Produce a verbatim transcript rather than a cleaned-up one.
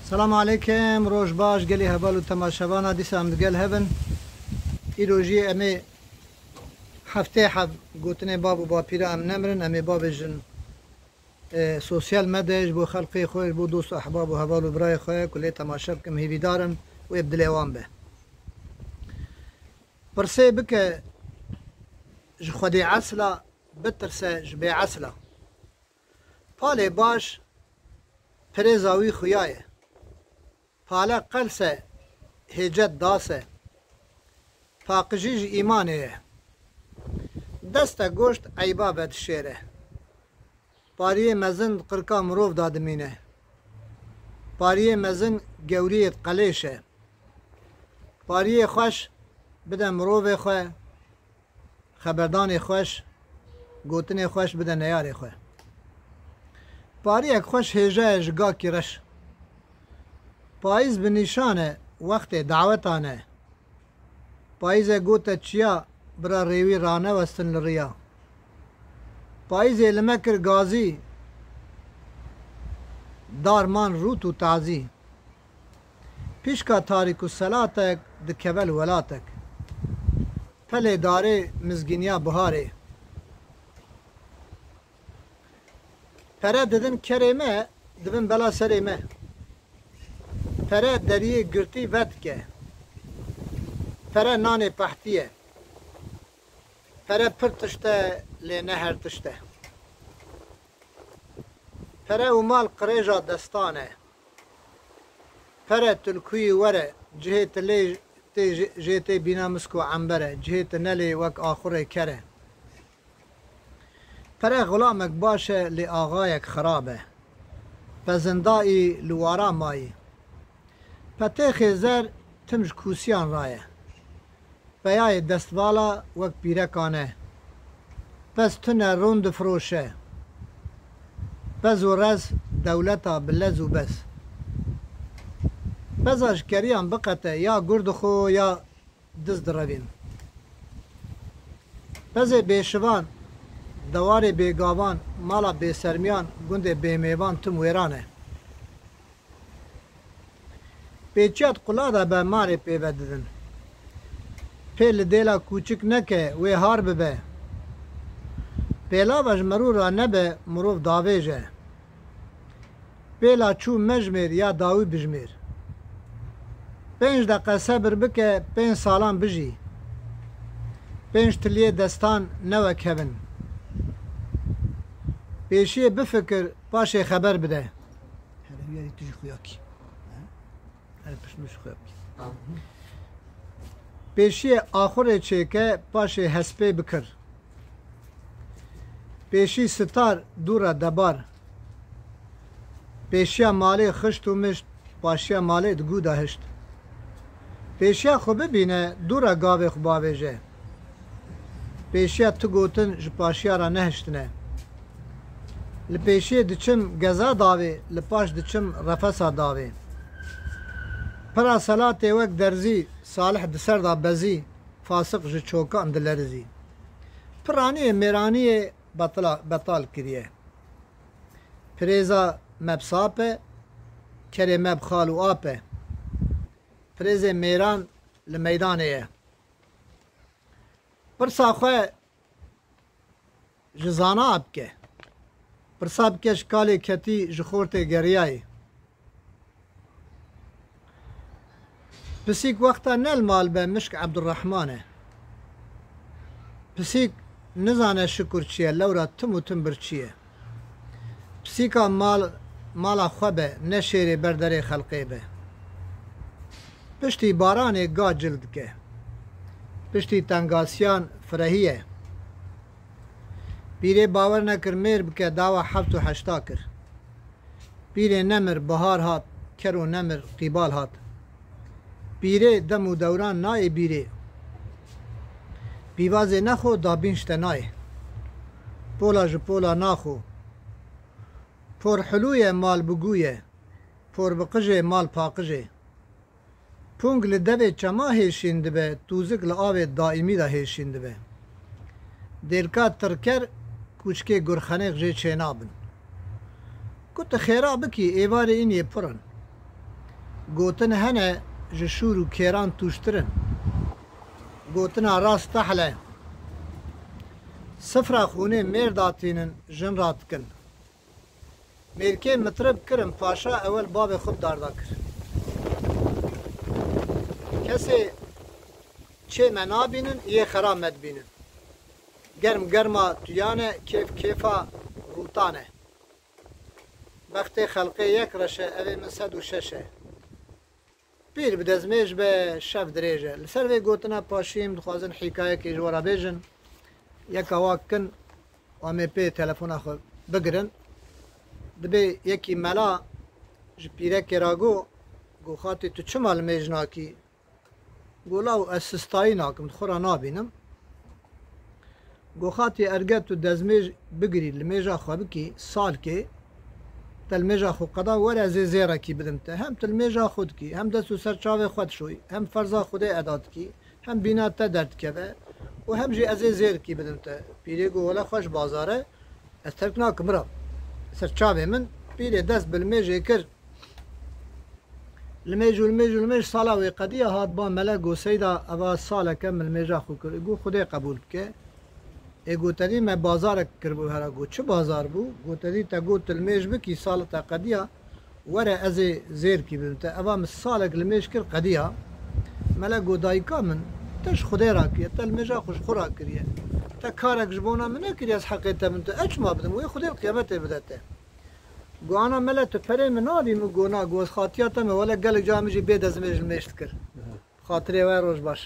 Selam aleykum, roj baş gelî heval û temaşevana, dîsa em digel hev in. Îro jî em ê heftê heb gotinê bab û bapîra em nemirin, em ê bavêjin, e, sosyal medyayê ji bo xelkê xwe, ji bo dost û ehbab û heval û birayê xwe ku lê temaşe bikim, hêvîdar im wê bi dilê wan be. Pirsê bike ji Xwedê esla, bitirse ji bê esla. Palê baş pirêza wî xuya ye. Pale qels e, hêcet das e. Paqijî ji îmanê ye. Deste goşt eyba vedişêre. Pariyê mezin di qirka mirov de dimîne. Pariyê mezin gewriyê qelêş e. Pariyê xweş bide mirovê xwe, xeberdanê xweş, gotinê xweş bide neyarê xwe. Pariyek xweş hêja ye ji gakî reş. Payîz bi nîşan e, wextê dawetan e. Payîzê gote çiya, bira rêwî ranewestin li riya. Payîzê li me kir gazî, dar man rût û tazî. Pîşka tarîk û selatek dikeve li welatek. Pelê darê mizgîniya biharê. Pere didin kerê me, dibin bela serê me. Pere deriyê girtî vedike. Pere nanê pehtî ye. Pere pir tişt e, lê ne her tişt e. Pere û mal qirêja destan e. Pere tu li kuyî were, cihê tu lê tê jê, jê tê bîna misk û ember e, cihê tu nelê wek axurê ker e. Pere xulamek baş e, lê axayek xirab e. Pezinda î li wara mayî. Petêxê zer tim ji kûsiyan ra ye. Peyayê destvala wek pîrekan e. Pez tune rûn difiroşe. Pez û rez dewleta bi lez û bez. Peza ji keriyan biqete ya gur dixwe ya diz direvîn. Pezê bêşivan, dewarê bêgavan, mala bêsermiyan, gundê bêmêvan tim wêran e. Pêçiya di qula de be marê pê ve didin. Pê li dêla kûçik neke, wê har bibe. Pêlava ji merû ra nebe, mirov davêj e. Pêla çû mejmêr ya dawî bijmêr. Pênc deqe sebir bike, pênc salan bijî. Pênc tiliyê destan ne wek hev in. Pêşiyê bifikir, paşê xeber bide. Hele wiyarî tu jî xuya kî. He? Hele pişt min jî xuya bikî. Pêşiyê axurê çêke, paşê hespê bikir. Pêşî sitar dû re debar. Pêşiya malê xişt û mişt, paşiya malê di gû de hişt. Pêşiya xwe bibîne, dû re gavê xwe bavêje. Pêşiya tu gotin ji paşiya re nehiştine. Li pêşiyê diçim geza davê, li paş diçim refesa davê. Pira selatê wek derzî, salih di ser de bezî, fasiq ji çokan dilerizî. Piraniyê mêraniyê betila, betal kiriye. Pirêza me bi sap e, kerê me bi xal û ap e. Pirêzê mêran li meydanê ye. Pirsa xwe ji zana bike. Pirsa bike ji kalê ketî, ji xortê geriyayê. Pisîk wexta ne li mal be mişk Ebdurrehman e. Pisîk nizane şikur çi ye, lewra tim û tim birçî ye. Pisîka mal, mala xwe be, ne şêrê ber derê xelqê be. Piştî baranê ga cil dike. Piştî tengasiyan firehî ye. Pîrê bawer nekir mêr bike, dawa heft û heşta kir. Pîrê nemir, bihar hat, kero nemir, qîbal hat. Pîrê dem û dewran nayê bîrê. Pîvazê nexwe dabîn ji te nayê. Pola ji pola naxwe. Por hilû ye, mal bi gû ye. Por bi qijê, mal paqijê. Pûng li devê çema hêşîn dibe, tûzik li avê daîmî de hêşîn dibe. Dêlka tirker kûçkê gurxenêx jê çênabin. Ku tu xêra bikî, êvarê îniyê pir in. Gotin hene ji şûr û kêran tûştir in. Gotina rast tehl e. Sifra xûnê mêr datînin, jin radikin. Mêrkê mitrib kirin paşa ewel bavê xwe bi darda kir. Kesê çê me nabînin, yê xera me dibînin. Germ germa tuyan e, kêf kêfa rûtan e. Bextê xelqê yek reş e, ev ê min sed û şeş e. Pîr bi dezmêj be, şev dirêj e. Li ser vê gotina paşî em dixwazin hîkayekê ji we re bêjin. Yeka wa kin, em ê pê telefona xwe bigirin. Dibê yekî mela ji pîrekê re got, got, "Xatî, tu çima limêj nakî?" Got, "Law ez sistayî nakim, xwe re nabînim." Got, "Xatî, erge tu dezmêj bigirî, limêja xwe bikî, salkê, te limêja xwe qeda, were ez ê zêrekî bidim te. Hem tu limêja xwe dikî, hem dest û ser çavê xwe dişoyî, hem ferza Xwedê eda dikî, hem bîna te derdikeve û hem jî ez ê zêrekî bidim te." Pîrê got, "Wele xweş bazar e, ez terk nakim bira." Ser çavê min, pîrê dest bi limêjê kir. Limêj û limêj û limêj sala wê qediya, hat ba mele, got, "Seyda, eva saleke min limêja xwe kir." Got, "Xwedê qebûl bike." Ê got, "Te dî me bazarek kiribû hera." Got, "Çi bazar bû?" Got, "Te dî te got tu limêj bikî, sala te qediya, were ez ê zêrkî bidim te. Eva min salek limêj kir qediya." Mele got, "Dayika min, te ji Xwedê re kiriye, te limêja xwe ji xwe re kiriye. Te karek ji bona min nekiriye, ez heqê te bidim te. Ez çima bidim? Wê Xwedê li qiyametê bide te." Got, "Ana mele, tu perê min nadî?" Min got, "Na." Got, "Ez xatiya te me, wele gelek cara min jî bê dezmêj limêj dikir." Xatirê we roj baş.